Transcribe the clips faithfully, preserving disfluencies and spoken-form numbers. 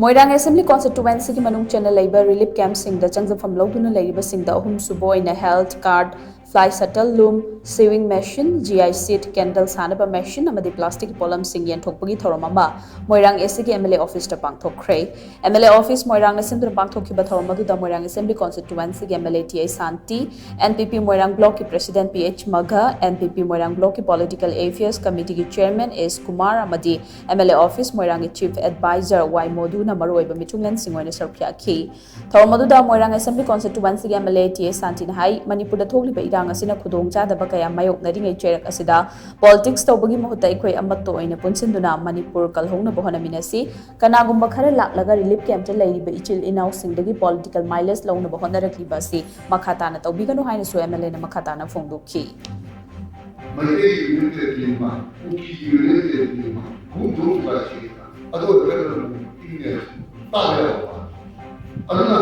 ꯃꯣꯏꯔꯥꯡ assembly ꯀꯣꯟꯁꯇꯤꯇꯨꯋꯦꯟꯁꯤꯒꯤ ꯃꯅꯨꯡ ꯆꯟꯅ ꯂꯩꯕ relief ꯀꯦꯝꯞꯁꯤꯡꯗ ꯆꯪꯖꯐꯝ ꯂꯧꯗꯨꯅ ꯂꯩꯔꯤꯕꯁꯤꯡꯗ ꯑꯍꯨꯝꯁꯨꯕ ꯑꯣꯏꯅ health card, fly shuttle loom, sewing machine, G I sheet, candle ꯁꯥꯅꯕ ꯃꯦꯁꯤꯟ ꯑꯃꯗꯤ ꯄ꯭ꯂꯥꯁꯇꯤꯛꯀꯤ ꯄꯣꯠꯂꯝꯁꯤꯡ ꯌꯦꯟꯊꯣꯛꯄꯒꯤ ꯊꯧꯔꯝ ꯑꯃ ꯃꯣꯏꯔꯥꯡ ꯑꯦꯁꯤꯒꯤ ꯑꯦꯝ ꯑꯦꯜ ꯑꯦ ꯑꯣꯐꯤꯁꯇ ꯄꯥꯡꯊꯣꯛꯈ꯭ꯔꯦ꯫ M L A office Moirang ꯁꯤꯟꯗꯨꯅ ꯄꯥꯡꯊꯣꯛꯈꯤꯕ ꯊꯧꯔꯝ ꯑꯗꯨꯗ ꯃꯣꯏꯔꯥꯡ ꯑꯦꯁꯦꯝꯕ꯭ꯂꯤ ꯀꯣꯟꯁꯇꯤꯇꯨꯋꯦꯟꯁꯤꯒꯤ M L A T A Shanti, N P P Moirang ꯕ꯭ꯂꯣꯛꯀꯤ ꯄ꯭ꯔꯦꯁꯤꯗꯦꯟꯠ ꯄꯤ ꯑꯩꯆ ꯃꯒ, ꯑꯦꯟ ꯄꯤ ꯄꯤ ꯃꯣꯏꯔꯥꯡ ꯕ꯭ꯂꯣꯛꯀꯤ ꯄꯣꯂꯤꯇꯤꯀꯦꯜ ꯑꯦꯐꯤꯌꯔꯁ ꯀꯃꯤꯇꯤꯒꯤ ꯆꯦꯌꯔꯃꯦꯟ ꯑꯦꯁ ꯀꯨꯃꯥꯔ ꯑꯃꯗꯤ ꯑꯦꯝ ꯑꯦꯜ ꯑꯦ ꯑꯣꯐꯤꯁ ꯃꯣꯏꯔꯥꯡꯒꯤ ꯆꯤꯐ ꯑꯦꯗꯚꯥꯏꯖꯔ ꯋꯥꯏ ꯃꯣꯗꯨꯅ ꯃꯔꯨꯑꯣꯏꯕ ꯃꯤꯊꯨꯡꯂꯦꯟꯁꯤꯡ ꯑꯣꯏꯅ ꯁꯔꯨꯛ ꯌꯥꯈꯤ꯫ ꯊꯧꯔꯝ ꯑꯗꯨꯗ ꯃꯣꯏꯔꯥꯡ ꯑꯦꯁꯦꯝꯕ꯭ꯂꯤ ꯀꯣꯟꯁꯇꯤꯇꯨꯋꯦꯟꯁꯤꯒꯤ M L A T A ꯁꯥꯟꯇꯤꯅ ꯍꯥꯏ, ꯃꯅꯤꯄꯨꯔꯗ ꯊꯣꯛꯂꯤꯕ ꯏꯔꯥꯡ ꯑꯁꯤꯅ ꯈꯨꯗꯣꯡꯆꯥꯗꯕ ꯀꯌꯥ ꯃꯥꯌꯣꯛꯅꯔꯤꯉꯩ ꯆꯩꯔꯛ ꯑꯁꯤꯗ ꯄꯣꯂꯤꯇꯤꯛꯁ ꯇꯧꯕꯒꯤ ꯃꯍꯨꯠꯇ ꯑꯩꯈꯣꯏ ꯑꯃꯠꯇ ꯑꯣꯏꯅ ꯄꯨꯟꯁꯤꯟꯗꯨꯅ ꯃꯅꯤꯄꯨꯔ ꯀꯜꯍꯧꯅꯕ ꯍꯣꯠꯅꯃꯤꯟꯅꯁꯤ꯫ ꯀꯅꯥꯒꯨꯝꯕ ꯈꯔ ꯂꯥꯛꯂꯒ ꯔꯤꯂꯤꯐ ꯀꯦꯝꯞꯇ ꯂꯩꯔꯤꯕ ꯏꯆꯤꯜ ꯏꯅꯥꯎꯁꯤꯡꯗꯒꯤ ꯄꯣꯂꯤꯇꯤꯀꯦꯜ ꯃꯥꯏꯂꯦꯖ ꯂꯧꯅꯕ ꯍꯣꯠꯅꯔꯛꯂꯤꯕ ꯑꯁꯤ ꯃꯈꯥ ꯇꯥꯅ ꯇꯧꯕꯤꯒꯅꯨ ꯍꯥꯏꯅꯁꯨ ꯑꯦꯝ ꯑꯦꯜ ꯑꯦꯅ ꯃꯈꯥ ꯇꯥꯅ ꯐꯣꯡꯗꯣꯛꯈꯤ꯫ ꯃꯩꯇꯩꯒꯤ ꯌꯨꯅꯤꯠ ꯂꯩꯇꯦ ꯏꯃꯥ, ꯀꯨꯀꯤꯒꯤ ꯌꯨꯅꯤꯠ ꯂꯩꯇꯦ ꯏꯃꯥ, ꯈꯨꯝ ꯊꯣꯛꯈꯤꯕ ꯑꯁꯤ ꯑꯗꯨ ꯑꯣꯏꯔꯒꯅ ꯏꯪꯅꯦ ꯇꯥꯕ ꯌꯥꯕ꯫ ꯑꯗꯨꯅ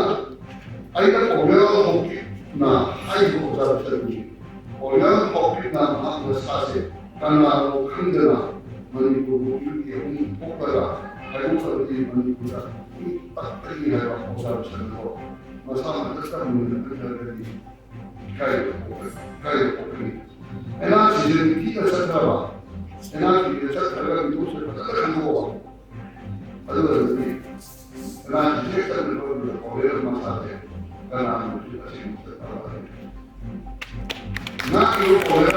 ꯑꯩꯅ ꯑꯣꯔꯦꯜ ꯍꯣꯀꯤꯞꯅ ꯍꯥꯏꯔꯤꯕ ꯑꯣꯖꯥ ꯆꯠꯅꯤ꯫ ꯑꯣꯔꯦꯜ ꯍꯣꯀꯤꯞꯅ ꯃꯍꯥꯛ ꯃꯁꯥꯁꯦ ꯀꯅꯥꯅꯣ ꯈꯪꯗꯅ ꯃꯅꯤꯄꯨꯔ ꯍꯣꯀꯤꯞꯀꯤ ꯑꯍꯨꯝ ꯊꯣꯛꯂꯒ ꯍꯥꯏꯗꯣꯛꯈ꯭ꯔꯕꯗꯤ ꯃꯅꯤꯄꯨꯔꯗ ꯃꯤ ꯇꯞꯄꯅꯤ ꯍꯥꯏꯕ ꯑꯣꯖꯥ ꯆꯠꯅꯤꯀꯣ꯫ ꯃꯁꯥ ꯃꯊꯛꯇ ꯃꯨꯟꯅ ꯈꯟꯊꯔꯒꯗꯤ ꯏꯀꯥꯏꯕ ꯄꯣꯛꯀꯅꯤ, ꯏꯀꯥꯏꯕ ꯄꯣꯛꯀꯅꯤ꯫ ꯑꯦꯟ ꯑꯥꯔ ꯁꯤꯁꯦ ꯅꯨꯄꯤꯗ ꯆꯠꯈ꯭ꯔꯕ, ꯑꯦꯟ ꯑꯥꯔ ꯁꯤꯗ ꯆꯠꯈ꯭ꯔꯒ ꯃꯤꯇꯣꯞꯁꯦ ꯐꯖꯅ ꯈꯪꯗꯣꯛꯑꯣ꯫ ꯑꯗꯨ ꯑꯣꯏꯔꯒꯗꯤ ꯑꯦꯟ ꯑꯥꯔ ꯁꯤꯁꯦ ꯆꯠꯈ꯭ꯔꯕ ꯃꯇꯝꯗ ꯄ꯭ꯔꯣꯕ꯭ꯂꯦꯝ ꯃꯁꯥꯁꯦ ꯀꯅꯥꯅꯣꯁꯨ ꯑꯁꯦꯡꯕ ꯆꯠꯈ꯭ꯔꯕ ꯍꯥꯏꯕ꯫ ꯉꯥꯛꯏꯕ ꯄ꯭ꯔꯣꯕ꯭ꯂꯦꯝ